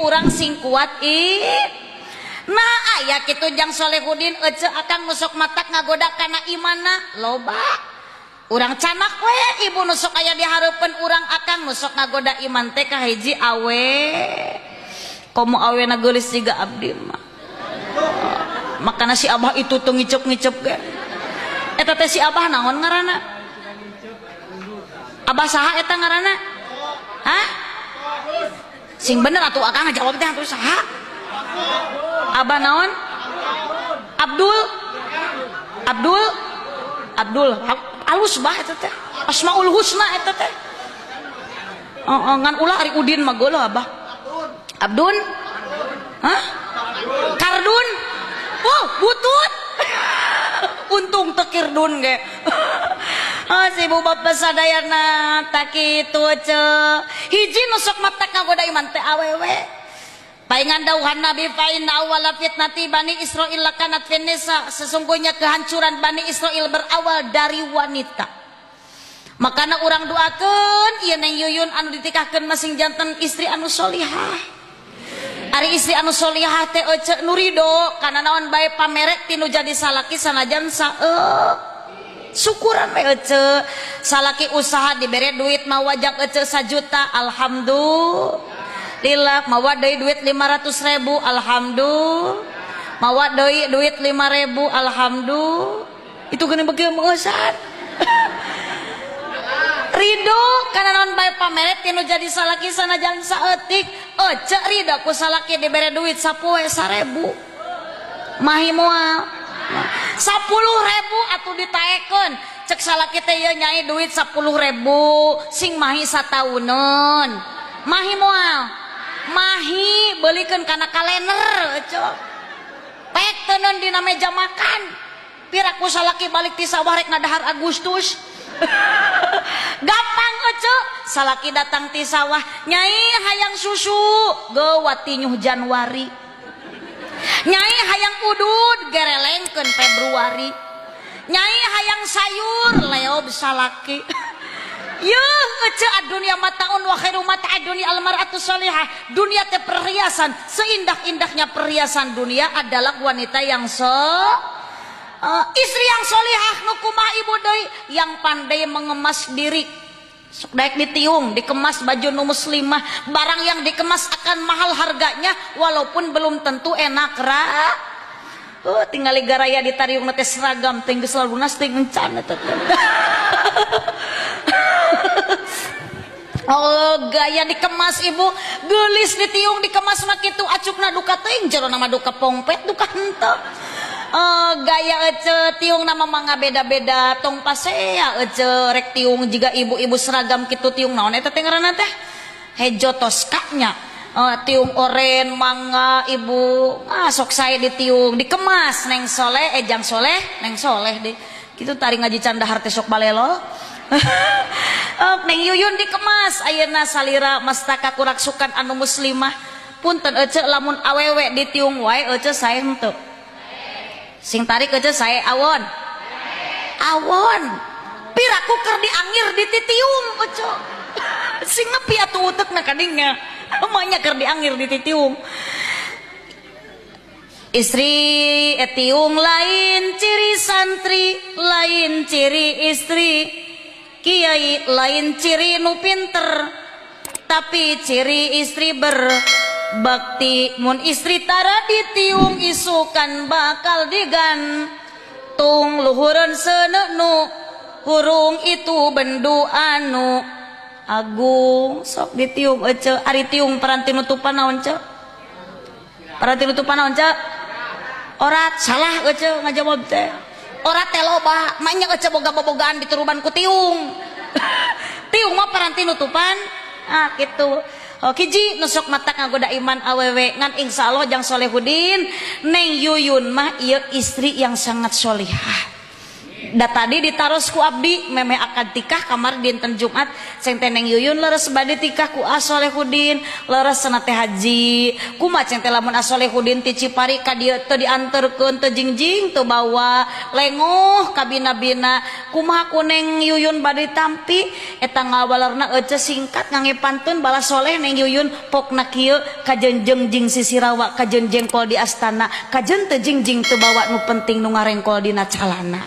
urang sing kuat i. Nah aya kitu jang Solehudin ece akang nu sok matak ngagoda kana imanna loba. Urang canak we ibu nu sok aya di hareupeun urang akang nu sok ngagoda iman teh kahiji awe. Komo awena geulis jiga abdi mah. Makana si abah itu teu ngicep-ngicep ge. Eta teh si abah naon ngaranna? Abah saha eta ngaranna? Hah? Sing bener atuh akang ngajawab teh atuh saha? Abah naon? Abdul. Abdul. Abdul. Alus bah eta teh. Asmaul Husna eta teh. Heeh, ngan ulah ari Udin mah geuleuh abah. Abdun? Hah? Kardun? Oh, butut. Untung teu kirdun ge. Ah, si ibu bapak sadayana tak kitu ce. Hiji nu sok matak ngagoda iman teh awewe. Paingan dauhan Nabi fa inna awwala fitnati Bani Israil lakanat finnisa. Sesungguhnya kehancuran Bani Israil berawal dari wanita. Makana urang doakeun ieu Neng Yuyun anu ditikahkeun masing janten istri anu solihah. Ari istri anu solihah teh ece nu rido kana naon bae pamere tinu jadi salaki sanajan saeuk. Syukuran we ece. Salaki usaha dibere duit mawa jang ece 1 juta, alhamdulillah. Mawa deui duit 500.000, alhamdulillah. Mawa deui duit 5.000, alhamdulillah. Itu geuning beuki meueusan. Ridho kana naon bae pamere tinu jadi salaki sanajan saeutik. Ece ridho ku salaki dibere duit sapoe 1.000. Mahi moal 10.000 atuh ditaekeun. Cek salaki teh ieu nyai duit 10.000 sing mahi satauneun. Mahi moal? Mahi, beulikeun kana kalender ece. Pek teuneun dina meja makan. Piraku salaki balik ti sawah rek ngadahar Agustus. Gampang ece, salaki datang ti sawah, nyai hayang susu, geuwat tinyuh Januari. Nyai hayang udud, gerelengkeun Februari. Nyai hayang sayur, leob salaki. Yeuh ece, dunia mataun wa khairu mata'a dunia almar'atu sholihah. Dunia teh perhiasan, seindah-indahnya perhiasan dunia adalah wanita yang istri yang solihah. Nu kumaha ibu deui? Yang pandai mengemas diri. Sok daek ditiung, dikemas baju nu muslimah. Barang yang dikemas akan mahal harganya walaupun belum tentu enak ra. Oh, tinggali garaya ditariung teh seragam teh geus lunas teh encan eta teh. Oh, gaya dikemas ibu, geulis ditiung dikemas mah kitu acukna duka teuing jero nama duka pongpet duka henteu. Gaya ece tiung nama mangga beda-beda tong pasea ece rek tiung jiga ibu-ibu seragam kitu tiung naon eta teh ngaranna teh hejo toskanya. Tiung oren mangga ibu, ah sok saya ditiung dikemas neng soleh jang soleh neng soleh deh kitu tari ngaji candahar teh sok balelo. Neng Yuyun dikemas ayeuna salira mastaka kuraksukan anu muslimah. Punten ece lamun awewe ditiung wae ece sae henteu. Sing tarik ece sae awon. Awon. Piraku keur diangir dititiung ece. Sing nepi atuh utekna kadinya. Emangnya keur diangir dititiung. Istri tiung lain ciri santri, lain ciri istri kiai, lain ciri nu pinter, tapi ciri istri berbakti. Mun istri tara ditiung isukan bakal digantung luhureun seuneu nu hurung itu bendu anu agung. Sok ditiung ece. Ari tiung paranti nutupan naon ce? Paranti nutupan naon ce? Orat. Salah ece ngajawab teh. Orat teh loba, manya ece boga-bogaan dituruban ku tiung. Tiung mah paranti nutupan ah kitu. Oh, hiji nu sok matak ngagoda iman awewe ngan insyaallah jang Solehudin Neng Yuyun mah ieu istri yang sangat solihah. Da tadi ditaros ku abdi memeh akad tikah kamar dinten Jumat ceng teh Neng Yuyun leres bade tikah ku Asolehudin leres cenah teh haji. Kumaha ceng teh lamun Asolehudin ti Cipari ka dieu teu dianterkeun teu jingjing teu bawa lengoh ka bina-bina. Kumaha ku Neng Yuyun bade tampi eta ngawalerna ece singkat ngange pantun balas soleh Neng Yuyun pokna kieu kajenjeng jing sisirawa kajen jengkol di astana kajen teu jingjing teu bawa nu penting nu ngarengkol dina calana.